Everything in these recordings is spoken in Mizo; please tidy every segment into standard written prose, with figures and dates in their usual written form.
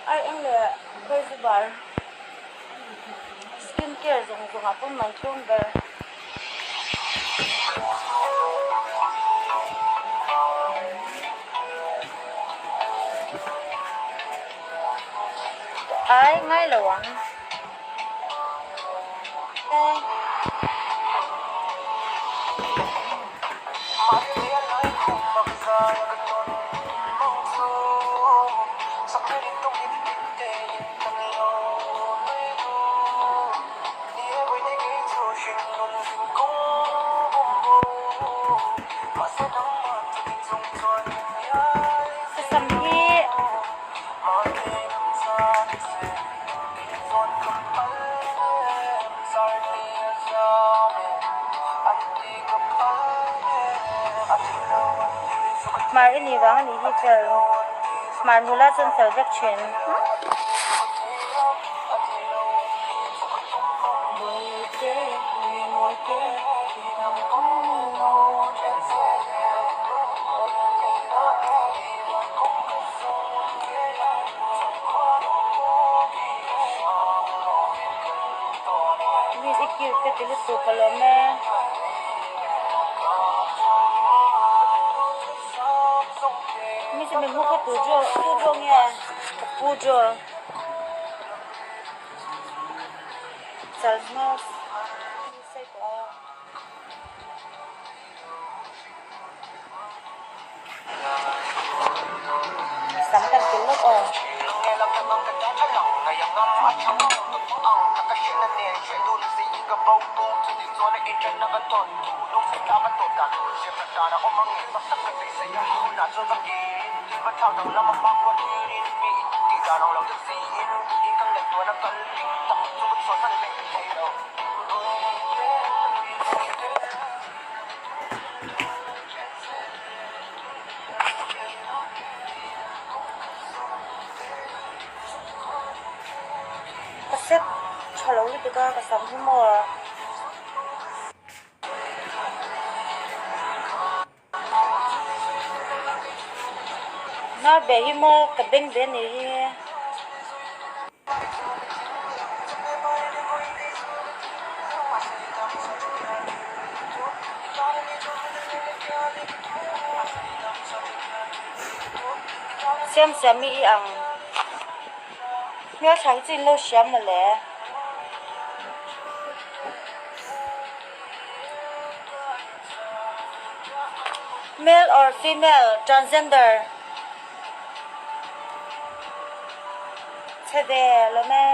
Ai eng leh khawizu bar skin care zawng zawng ah pawh man tlawm ber. Ai ngai lo ang. Ka sam hi Hmar i nih vang a nih hi fel. Hmar nula chuan fel vek thin. Miss i cute ka ti lutuk ka lawm e. Miss i min hmu kha tu jo tu jo nge ka pu jo. Chalhmas sei tawh a. Sam kan tel lawk aw. Ka set tha lo lutuk a ka sam hi maw. Hnar ve hi maw ka beng ve ni hi. Siam siam i i ang hmeltha hi chu in lo hria mawle. Male or female transgender. Chhe ve lo me.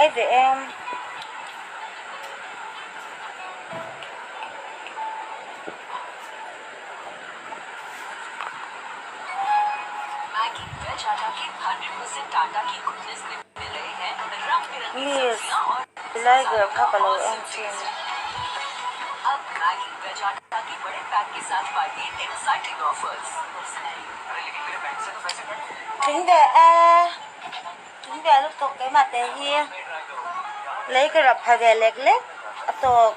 Ei ve em. Miss lai ber kha ka lo en thin. Tling ve e. Tling ve lutuk keimah te hi lei ka rap pha ve lek lek a tawk.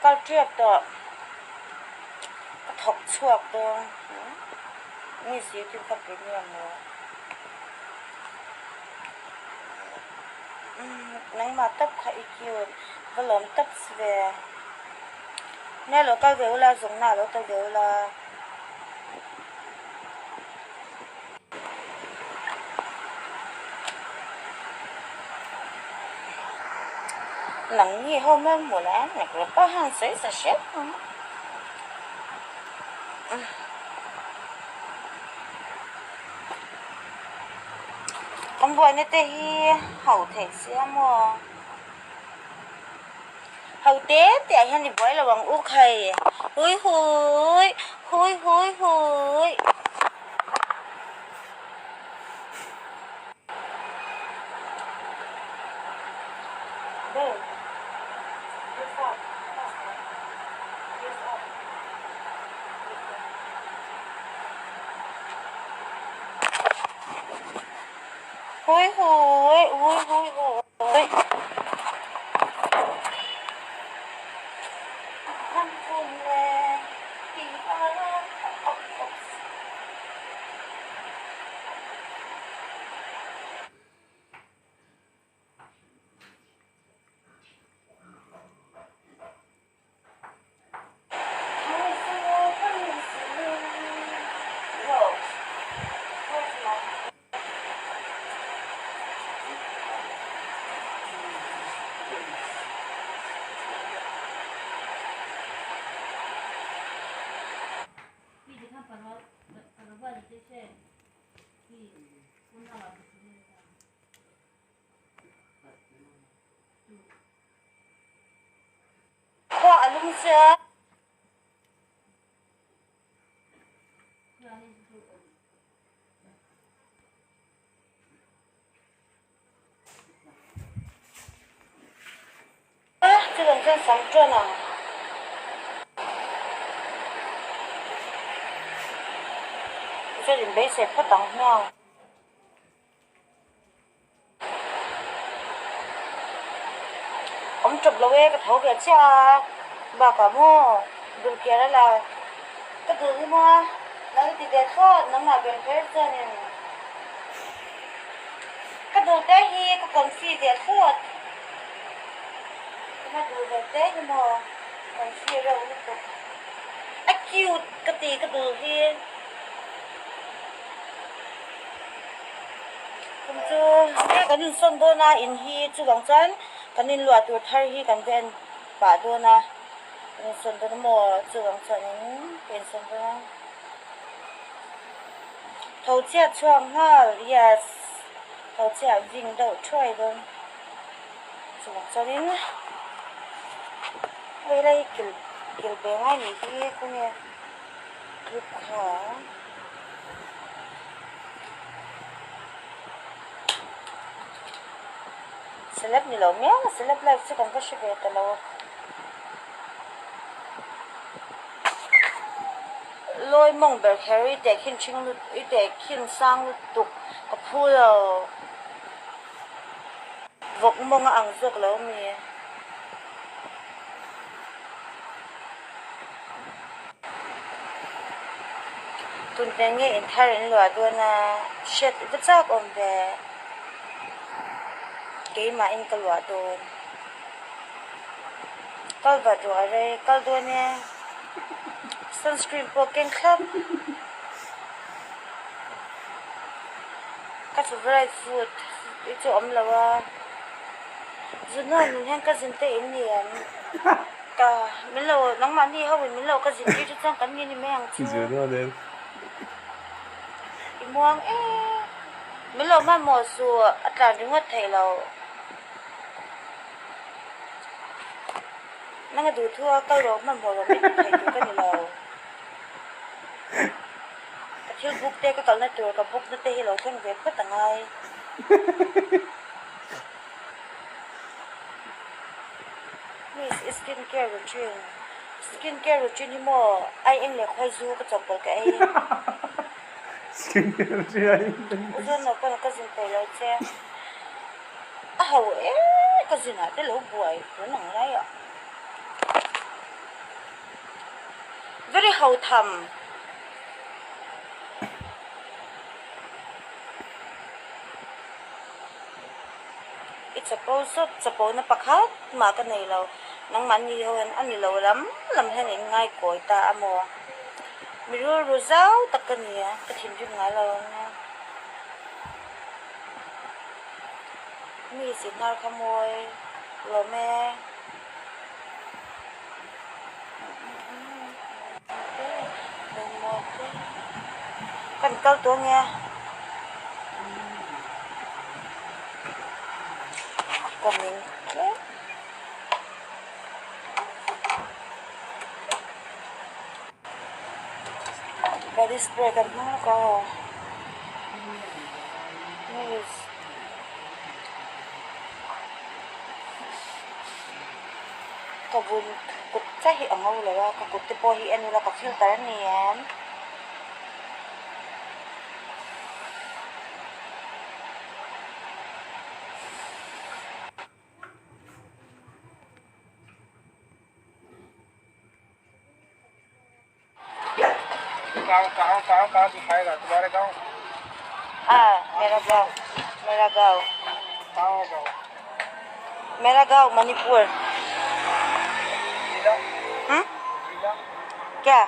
Kal ṭiak tawh ka thawk chhuak dawn miss youtube kha premium maw nangmah tawp kha i cute va lawm tawp si ve nia lo kal ve ula zawngna lo kal ve ula. Nangni ho hmel hmuh lah a nek lo pa han sawi sa hrep ang. Kan buaina te hi ho theih sia maw? Ho te te ah hian i buai lo ang u khai. Hui hui hui hui hui. Hui hui hui hui hui. Khua a lum cia. Chuvang chuan sam ṭuan ang. Chuan inbeisei phawt ang hmiang. Awm ṭawp lo e, ka tho ve chiah a, bakah maw dulkiar a la ka dul hi maw lo ti ve thlawt nangmah ber kher chuanin ka dul te hi ka confi ve thlawt ka dul ve te hi maw confi reuh lutuk a cute ka ti ka dul hi. Kum chu nge kan insawn dawn a in hi chuvang chuan kan inluah tur thar hi kan va en pah dawn a kan insawn dawn a maw chuvang chuanin ka insawn dawn a tho chiah chhuak nghal yes tho chiah ving deuh thuai dawn chuvang chuanin hei lai kil kil ve ngai ni hi khawnge clip kha. Celeb ni lo miau a celeb life chu kan va hre ve ta lo. Lawi mawng ber kher i tehkhin ṭhing lut i tehkhin sang lutuk ka phu lo. Vawk mawng a ang zawk lo mi. Tunhne nge in thar in luah dawn a hriat va chak awm ve keimah in ka luah dawn kal vat rawh a rei kal dawn e sunscreen pawh keng thlap ka favourite food hi chu awm lo a zunah nun hian ka zin te in ni em. Ka min lo nangmahni ho in min lo ka zin tir chu chuan kan ni ni mai ang chu. Zir dawn em? I muang e. Min lo hmanhmawh suh a tlan ringawt theih lo. Nanga duh thu a kal rawh hmanhmawh rawh min ti thei tur ka ni lo. Ka thil book te ka kalna tur ka book na te hi lo thleng ve phawt a ngai. Miss i skin care routine skin care routine hi maw ai eng leh khawi zu ka chawpawlh ka ei Skin care routine ai eng leh U chuan naupang ka zin peih lo che a ho e ka zin ah te lo buai tun ang lai ah very ho tham. I chapo zawk chapo na pakhat mah ka nei lo nangmahni ho hian a ni lo lam lam hian in ngaikawi ta a maw mi rilru zau tak ka ni a ka thinrim ngai lo ang a mi zin har kha mawi lawm e. kal tawh ania. Coming tlem. Body spray kan hmang lawk a aw. Miss. Ka bun kut chiah hi a ngo lo a, ka kut te pawh hi en ila ka filter a ni em. कहाँ कहाँ कहाँ कहाँ दिखाएगा तुम्हारे गाँव हाँ मेरा गाँव मेरा गाँव कहाँ हो गाँव मेरा गाँव मणिपुर जिला हम्म जिला क्या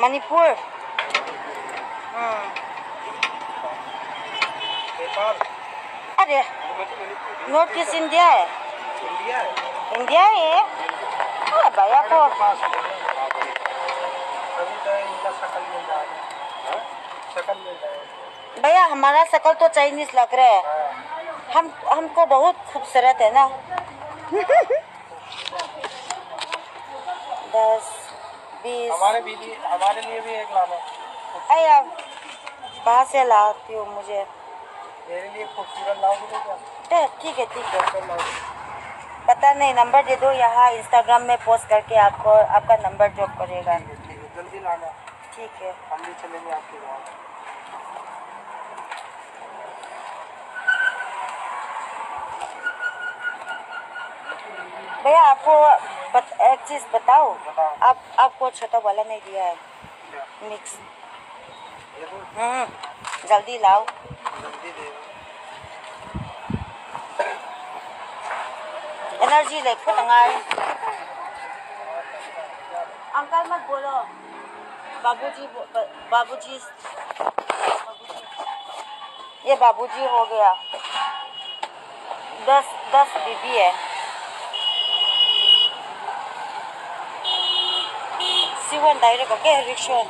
मणिपुर हम्म नेपाल अरे north east India है इंडिया है इंडिया है हाँ भैया को पास है अभी तो इनका शकल मिल रहा है शकल मिल रहा है भैया हमारा शकल तो चाइनीज लग रहा है हाँ। हम हमको बहुत खूबसूरत है ना दस बीस हमारे भी लिए हमारे लिए भी एक लाना अरे आप कहाँ से लाती हो मुझे मेरे लिए खूबसूरत लाओगे तो क्या ठीक है ठीक है खूबसूरत लाओगे पता नहीं नंबर दे दो यहाँ इंस्टाग्राम में पोस्ट करके आपको आपका नंबर ड्रॉप करेगा ठीक है ठीक है जल्दी लाना ठीक है हम भी चलेंगे आपके गाँव भैया आपको बत, एक चीज़ बताओ बताओ। आप आपको छोटा वाला नहीं दिया है क्या मिक्स ये दो हम्म जल्दी लाओ जल्दी दे दो एनर्जी लाइक फुटंगाई अंकल मत बोलो बाबूजी बाबूजी बाबूजी ये बाबूजी हो गया दस दस बीबी है C one direct okay rickshaw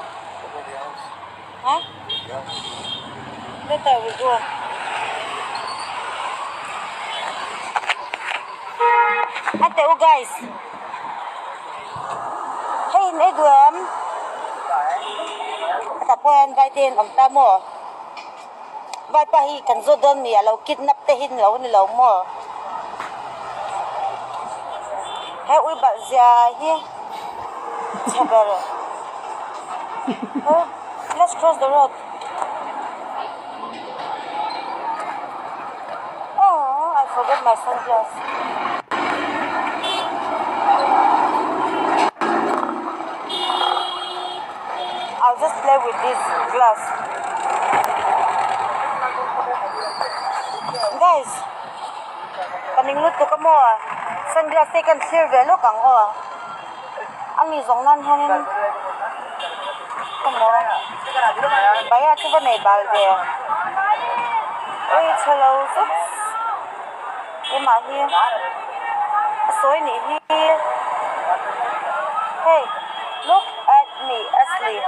हाँ Later we go. Ate oh guys. Hey nei duam. Ta po an vai ten om ta mo. Vai pa hi kan zo don mi alo kidnap te hin lo ni lo mo. He ui ba zia hi. Chabar. Oh, let's cross the road. Oh, I forgot my sunglasses. I'll just play with this glass. Guys, kaning lut ko kamo ah. Sunglass te kan clear ve lok ang oh. Ang ni zong nan hanin kamo. Baya chu va nei bal ve. Oi chalo zut. Ema hi. Sawi nih hi. Hey, look at me, Ashley.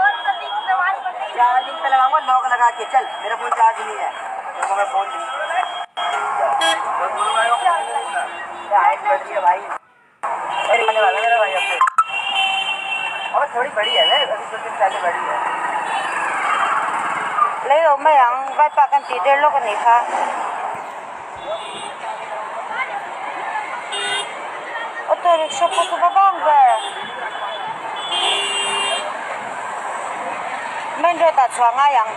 Charging पे लगाऊंगा lock लगा के चल मेरा phone charge नहीं है देखो मैं फोन नहीं हाइट बढ़ रही है भाई अरे आने वाला मेरा भाई अब तो और थोड़ी बड़ी है ना अभी कुछ दिन पहले बड़ी है Lấy đồ mấy ăn vai pa kan ti der lok ani kha. Auto rickshaw po chu va bang ber. Main road ah chhuah ngai ang.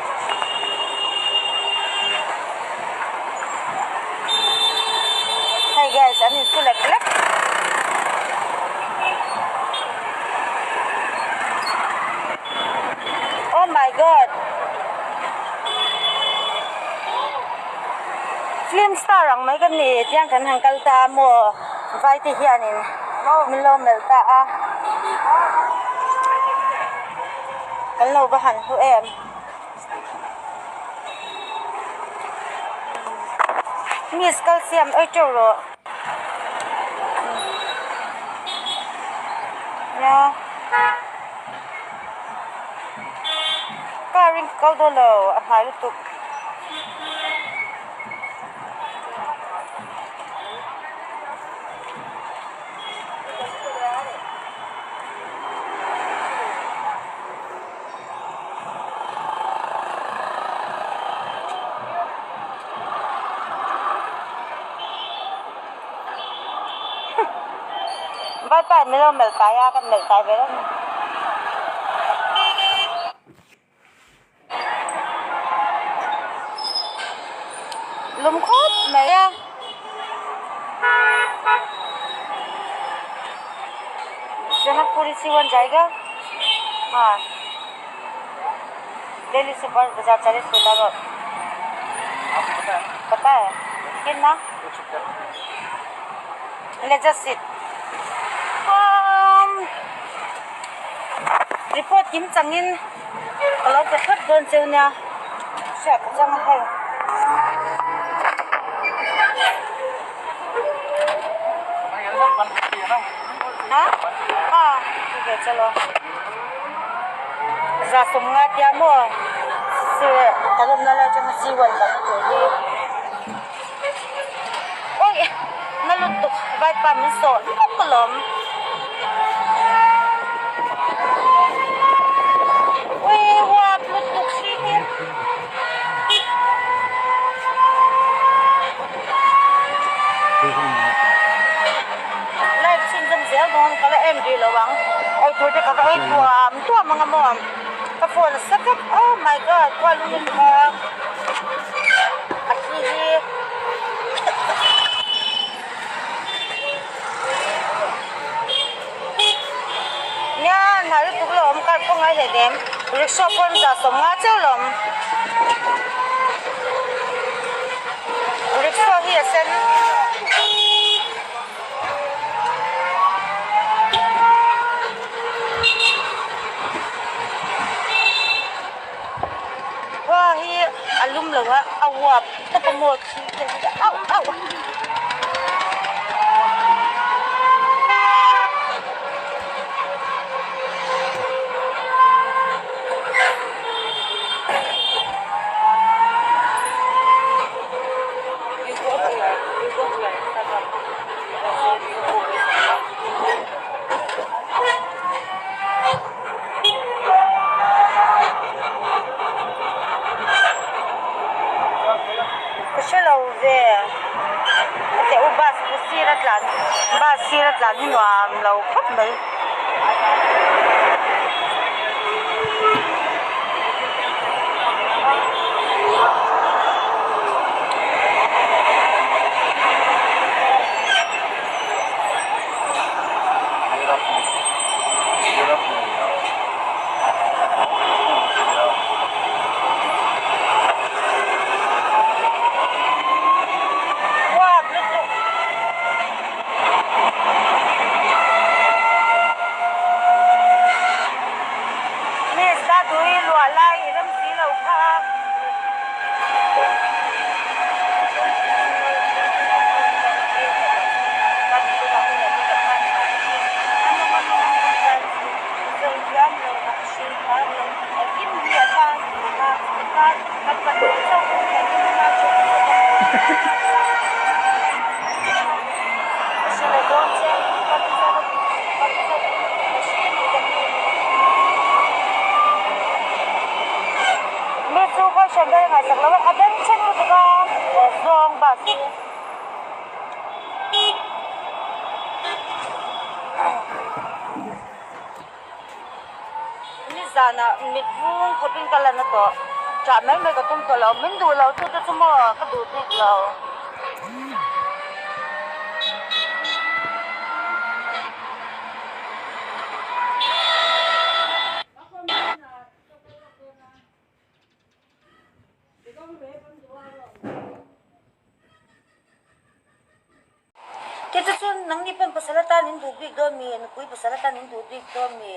Hey guys, an insu lek lek. Oh my god. Film star ang mai kan ni tiang kan hang kal ta maw vai te hianin min lo melh ta a kan lo va han hu em miss kal siam ei teuh rawh nia car. Karin ka kal dawn lo a hnai lutuk. Vaipa in min lo melh tai a, kan melh tai ve reng. Lum khawp mai a. Janakpuri Siwan jaiga ha Delhi super bazaar 40 feet road pata hai kitna let's just sit um report kim changin ka lo pe thlawt dawn cheu nia hriat ka chang a hei. Za sawmnga tia maw kan awmna lai atanga siwan lam tur hi awi na lutuk vaipa min sawh hlawk alawm ui huap lutuk hri hi. Live chhunzawm zel dawn ka la en rih lo ang eitur te ka va ei tuam tuam ang a maw ka phone a sa vek oh my god khua lung in a a thi hi nia hnai lutuk lo awm kar pawh ngai hleinem rickshaw pawn zah sawmnga chauh lo awm. Rickshaw hi a sen. Khua hi a lum lo a, a uap tawp a maw thli te hi auh auh. Ka hre lo ve a teh u bus chu sir a tlan bus sir a tlan hi nuam lo khawp mai. Uap lutuk. Miss ta tui luah lai i rem si lo kha a. Mi chu vawi hran ber ngaihsak lo a, a beng chheng lutuk a, zawng bus hi. Nizanah mit vung khawpin ka lan a tawh. Ṭah mai mai ka tum tawh lo. Min duh lo chu te chu maw ka duh bik lo. Kei chu chuan nangni pawn pasal atan in duh bik dawn mi? Nupui pasal atan in duh bik dawn mi?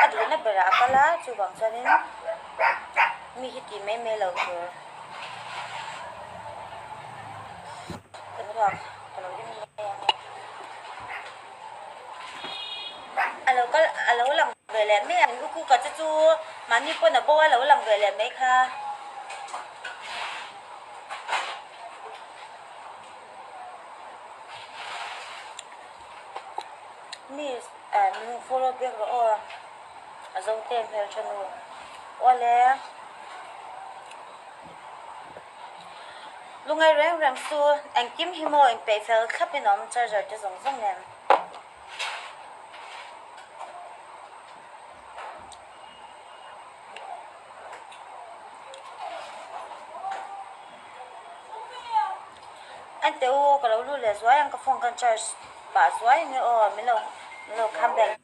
A duhna berah a kal a, chuvang chuanin mi hi tih mai mai lo tur. Kan ruak ka lo en mai ang e. A lo kal a lo lang. Ve leh mai a, u Kuka te chu mahni pawn a bo a lo lang ve leh mai kha. Miss eh min follow back rawh aw a zo te hmeltha nu awle lungai reng reng chu engkim hi maw inpeih fel thlap in a awm charger te zawng zawng nen. An teh u ka lo lut leh zuai ang ka phone khan charge pah zuai ania aw min lo min lo come back.